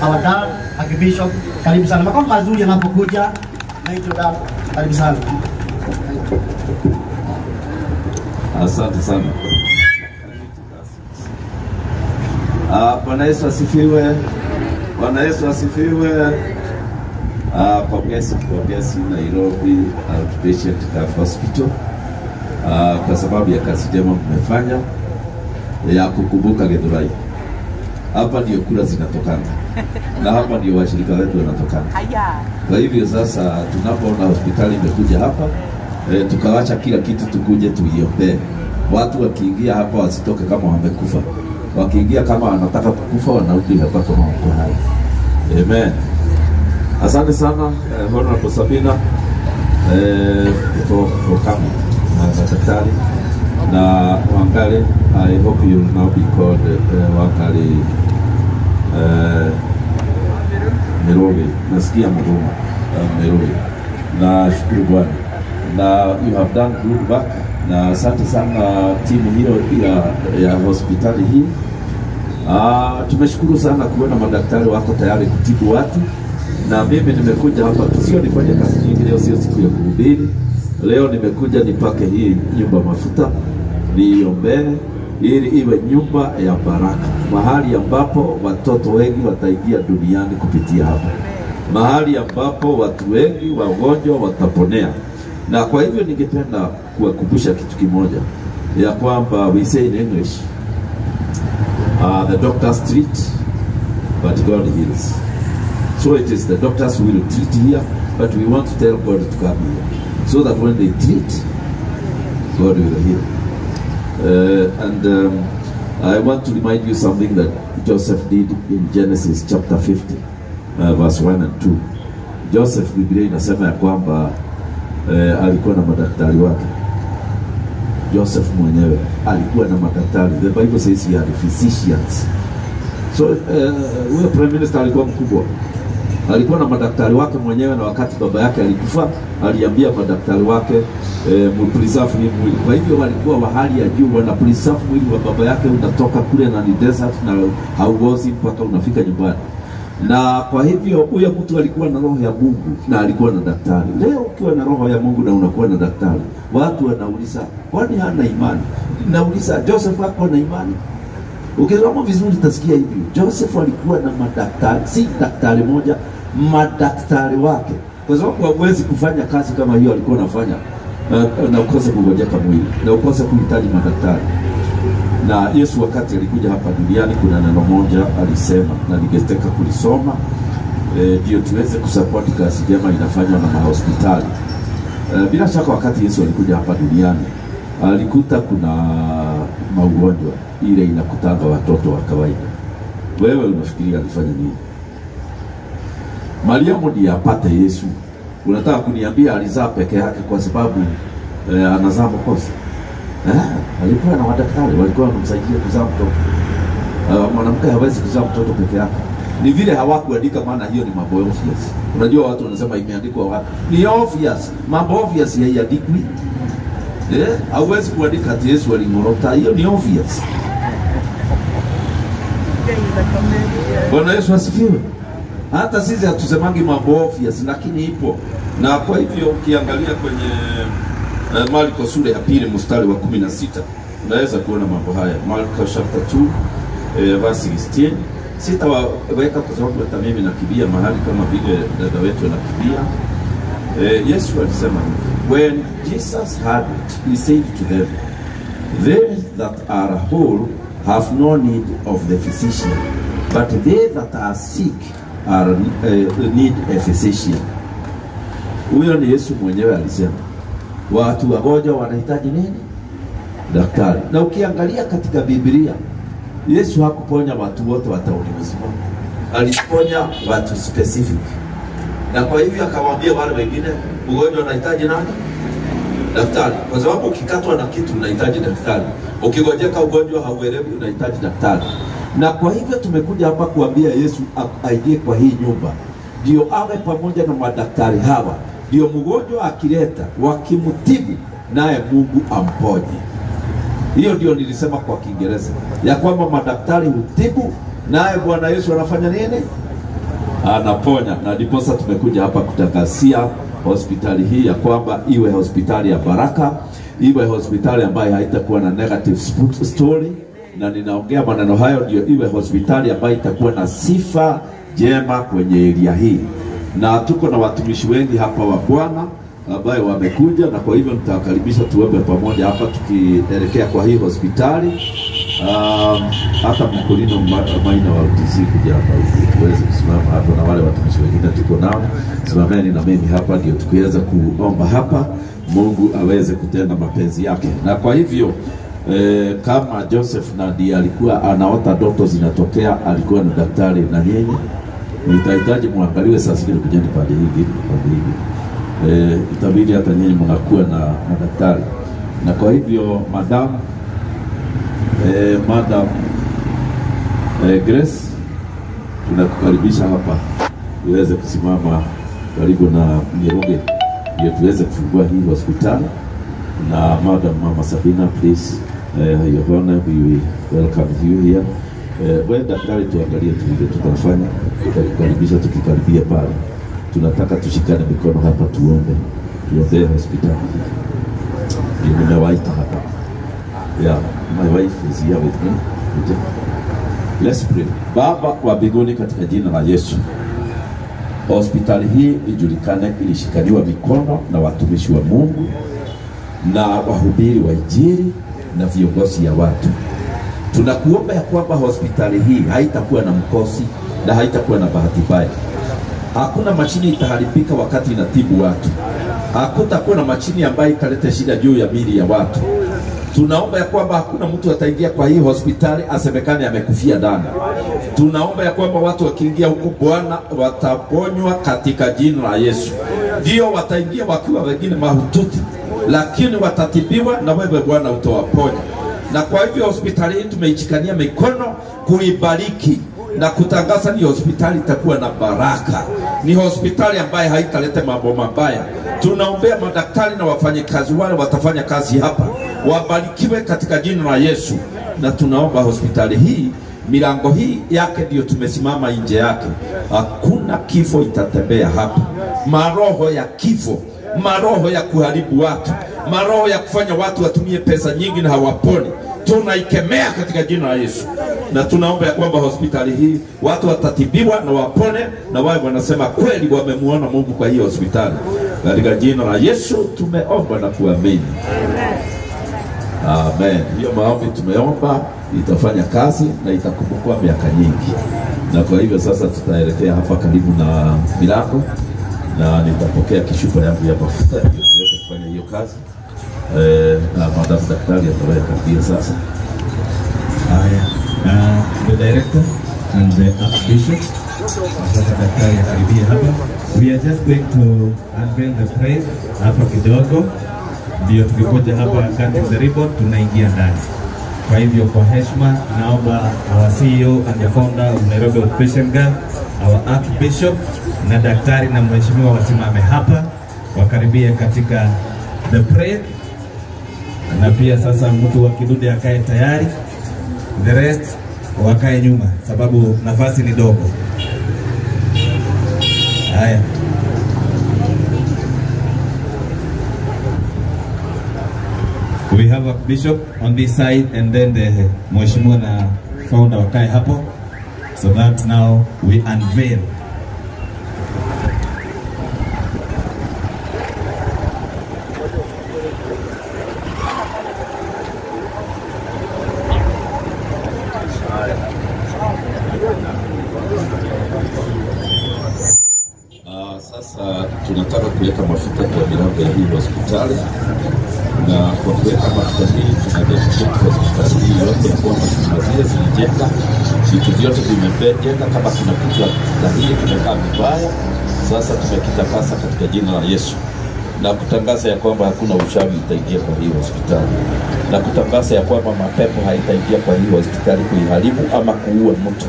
Our dad, Archbishop, karibu sana. Makofi mazuri yanapokuja. Naitwa dad, karibu sana. Asante sana. Bwana Yesu asifiwe. Bwana Yesu asifiwe. Pongezi Nairobi Outpatient Hospital kwa sababu ya kazi njema mmefanya ya kukumbuka Githurai. Hapa ndio kura zinatokana na hapa ndio washirika wetu wanatokana. Kwa hivyo sasa tunapoona hospitali imekuja hapa, tukawacha kila kitu tukuje tuiombee. Watu wakiingia hapa wasitoke kama wamekufa. Wakiingia kama wanataka kukufa wanarudi hapa kama wako hai. Amen. Asante sana Honorable Sabina for coming. Daktari na Wangari, I hope you will now be called Wangari Miroge. Nasikia Muduma Miroge. Na shukuru Bwana. Na you have done good work. Na asante sana timu hiyo ya hospitali hii. Tumeshukuru sana kuona madaktari wako tayari kutibu watu. Na mimi nimekuja hapa sio nifanye kazi nyingi leo, sio siku ya kuhubiri. Leo nimekuja nipake hii nyumba mafuta, niombee ili iwe nyumba ya baraka, mahali ambapo watoto wengi wataingia duniani kupitia hapa, mahali ambapo watu wengi wagonjwa wataponea. Na kwa hivyo ningependa kuwakumbusha kitu kimoja, ya kwamba we say in English, the doctors treat but God heals. So it is the doctors who will treat here, but we want to tell God to come here, so that when they treat, God will heal. And I want to remind you something that Joseph did in Genesis chapter 50, verse 1 and 2. Joseph, Biblia inasema ya kwamba alikuwa na madaktari wake. Joseph mwenyewe alikuwa na madaktari. The Bible says he had physicians. So huyo prime minister alikuwa mkubwa. Alikuwa na madaktari wake mwenyewe, na wakati baba yake alikufa aliambia madaktari wake preserve hii mwili. Kwa hivyo walikuwa wa hali ya juu, wana preserve mwili wa baba yake, unatoka kule na ni desert na hauozi mpaka unafika nyumbani. Na kwa hivyo huyo mtu alikuwa na roho ya Mungu na alikuwa na daktari. Leo ukiwa na roho ya Mungu na unakuwa na daktari, watu wanauliza kwani hana imani? Nauliza, Joseph hakuwa na imani? Ukisoma vizuri utasikia hivyo. Joseph alikuwa na madaktari, si daktari moja, madaktari wake. Kwa sababu hauwezi kufanya kazi kama hiyo alikuwa anafanya na ukose kugojeka mwili, na ukose kuhitaji madaktari. Na Yesu wakati alikuja hapa duniani kuna neno moja alisema, na ningetaka kulisoma ndio tuweze kusupport kazi njema inafanywa na mahospitali. Bila shaka wakati Yesu alikuja hapa duniani alikuta kuna maugonjwa ile inakutanga watoto wa kawaida. Wewe unafikiria alifanya nini? Mariamu ndiye apate Yesu. Unataka kuniambia alizaa peke yake kwa sababu anazaa mkosa? Alikuwa na madaktari walikuwa wanamsaidia kuzaa mtoto. Mwanamke hawezi kuzaa mtoto peke yake. Ni vile hawakuandika, maana hiyo ni mambo obvious. Unajua watu wanasema imeandikwa wapi? Ni obvious. Mambo obvious haiandikwi. Hauwezi kuandika ati Yesu alimorota. Hiyo ni obvious. Bwana Yesu asifiwe. Hata sisi hatusemangi mambo obvious, lakini ipo. Na kwa hivyo ukiangalia kwenye Marko sura ya 2 mstari wa 16 unaweza kuona mambo haya. Marko chapter 2 verse 16. Sitaweka kwa sababu hata mimi nakibia mahali kama vile dada wetu anakimbia. Yesu alisema, when Jesus heard it, he said to them, they that are whole have no need of the physician, but they that are sick are need a physician. Huyo ni Yesu mwenyewe alisema watu wagonjwa wanahitaji nini? Daktari. Na ukiangalia katika Biblia, Yesu hakuponya watu wote wa tauni mzima. Aliponya watu specific. Na kwa hivyo akawaambia wale wengine, mgonjwa anahitaji nani? Daktari. Kwa sababu ukikatwa na kitu unahitaji daktari. Ukigojeka ugonjwa hauelewi unahitaji daktari. Na kwa hivyo tumekuja hapa kuambia Yesu aingie kwa hii nyumba, ndio awe pamoja na madaktari hawa, ndio mgonjwa akileta wakimtibu naye Mungu amponye. Hiyo ndio nilisema kwa Kiingereza ya kwamba madaktari hutibu naye Bwana Yesu anafanya nini? Anaponya. Na ndiposa tumekuja hapa kutangazia hospitali hii ya kwamba iwe hospitali ya baraka, iwe hospitali ambayo haitakuwa na negative story, na ninaongea maneno hayo ndio iwe hospitali ambayo itakuwa na sifa jema kwenye area hii. Na tuko na watumishi wengi hapa wa Bwana ambayo wamekuja, na kwa hivyo nitawakaribisha tuombe pamoja hapa tukielekea kwa hii hospitali. Hata Mkulino Maina wa UTC kuja hapa tuweze kusimama hapa, na wale watumishi wengine tuko nao, simameni na mimi hapa ndio tukiweza kuomba hapa Mungu aweze kutenda mapenzi yake. Na kwa hivyo kama Joseph Nadi alikuwa anaota ndoto zinatokea, alikuwa na daktari na yeye nitahitaji muangaliwe saa zingine kujeni pande hii pande hii. Itabidi hata nyinyi mnakuwa na daktari. Na kwa hivyo madam Grace, tunakukaribisha hapa uweze kusimama karibu na Njoroge ndio tuweze kufungua hii hospitali. Na madam Mama Sabina, please, your honor, we will welcome you here. Wewe daktari, tuangalie vile tutafanya, tutakukaribisha tukikaribia pale. Tunataka tushikane mikono hapa tuombe, tuombee hospitali. Ndio nimewaita hapa. Yeah, my wife is here with me. Let's pray. Baba wa mbinguni, katika jina la Yesu, hospitali hii ijulikane ilishikaniwa mikono na watumishi wa Mungu na wahubiri wa Injili na viongozi ya watu. Tunakuomba ya kwamba hospitali hii haitakuwa na mkosi na haitakuwa na bahati mbaya. Hakuna mashini itaharibika wakati inatibu watu. Hakutakuwa na mashini ambayo italeta shida juu ya miili ya watu. Tunaomba ya kwamba hakuna mtu ataingia kwa hii hospitali asemekane amekufia ndani. Tunaomba ya kwamba watu wakiingia huku Bwana wataponywa katika jina la Yesu. Ndio wataingia wakiwa wengine mahututi, lakini watatibiwa na wewe Bwana utawaponya. Na kwa hivyo hospitali hii tumeichikania mikono kuibariki na kutangaza ni hospitali itakuwa na baraka. Ni hospitali ambaye haitaleta mambo mabaya. Tunaombea madaktari na wafanyikazi wale watafanya kazi hapa wabarikiwe katika jina la Yesu. Na tunaomba hospitali hii, milango hii yake ndio tumesimama nje yake, hakuna kifo itatembea hapa. Maroho ya kifo, maroho ya kuharibu watu, maroho ya kufanya watu watumie pesa nyingi na hawaponi, tunaikemea katika jina la Yesu. Na tunaomba ya kwamba hospitali hii watu watatibiwa na wapone, na wao wanasema kweli wamemuona Mungu kwa hii hospitali. Katika jina la Yesu tumeomba na kuamini. Amen. Hiyo maombi tumeomba itafanya kazi na itakumbukwa miaka nyingi. Na kwa hivyo sasa tutaelekea hapa karibu na milango, na nitapokea kishupa yangu ya mafuta ndio tuweze kufanya hiyo kazi. Na madam daktari ataweka sasa. Haya, the director and the archbishop, sasa daktari akaribia hapa. We are just going to unveil the prayer hapa kidogo, ndio tukikuja hapa cutting the ribbon tunaingia ndani. Kwa hivyo kwa heshima naomba our CEO and the founder of Nairobi Outpatient Girl, our archbishop na daktari na mheshimiwa wasimame hapa wakaribie katika the prayer. Na pia sasa mtu wa kidude akae tayari, the rest wakae nyuma sababu nafasi ni dogo. Haya. We have a bishop on this side and then the mheshimiwa na founder wakae hapo, so that now we unveil. Sasa tunataka kuweka mafuta kwa milango ya hii hospitali, na kwa kuweka mafuta hii tunadedicate hospitali hii yote ya kwamba zile zilijenga vitu vyote vimejenga, kama kuna kitu hakistahili kimekaa vibaya, sasa tumekitakasa katika jina la Yesu, na kutangaza ya kwamba hakuna uchawi itaingia kwa hii hospitali, na kutangaza ya kwamba mapepo haitaingia kwa hii hospitali kuiharibu ama kuua mtu.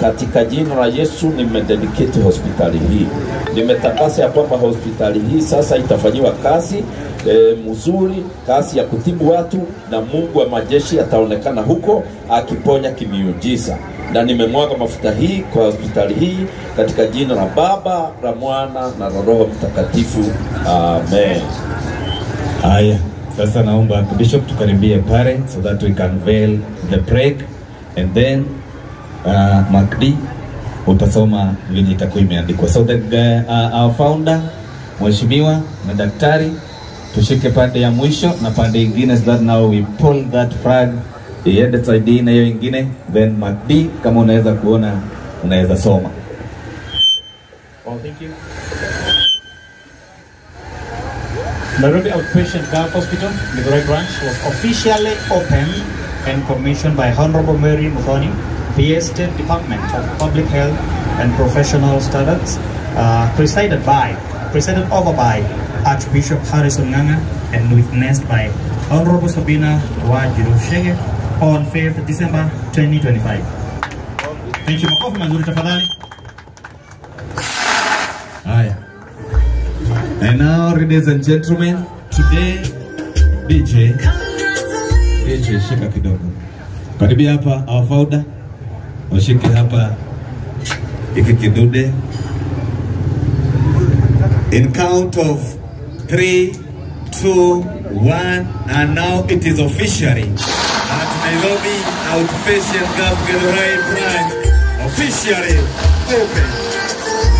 Katika jina la Yesu nimededicate hospitali hii. Nimetangaza ya kwamba hospitali hii sasa itafanyiwa kazi mzuri, kazi ya kutibu watu, na Mungu wa majeshi ataonekana huko akiponya kimiujiza. Na nimemwaga mafuta hii kwa hospitali hii katika jina la Baba, la Mwana na la Roho Mtakatifu. Amen. Haya, sasa naomba Bishop tukaribie pale so that we can veil the plaque and then Macd utasoma vile itakuwa imeandikwa. So our founder Mheshimiwa na daktari tushike pande ya mwisho na pande ingine so that now we pull that flag iende side na hiyo ingine, then Macd kama unaweza kuona unaweza soma. Well, thank you. Nairobi Outpatient Gulf Hospital, Githurai branch, was officially opened and commissioned by Honorable Mary Muthoni, PA State Department of Public Health and Professional Standards, presided over by Archbishop Harrison Nganga and witnessed by Honorable Sabina Wanjiru Chege on 5th December 2025. Thank you. Makofi mazuri tafadhali. Haya. And now, ladies and gentlemen, today DJ shika kidogo. Karibia hapa our founder. Ushike hapa hiki kidude. In count of 3, 2, 1, and now it is officially at Nairobi Outpatient Gulf Githurai branch officially open.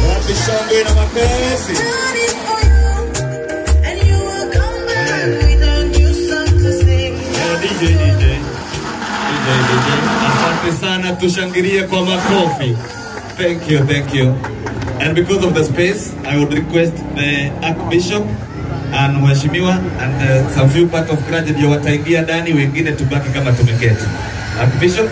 Wapi shangwe na makofi. DJ. Asante sana, tushangilie kwa makofi. Thank you, thank you. And because of the space, I would request the Archbishop and Mheshimiwa and some few part of clergy ndio wataingia ndani, wengine tubaki kama tumeketi. Archbishop.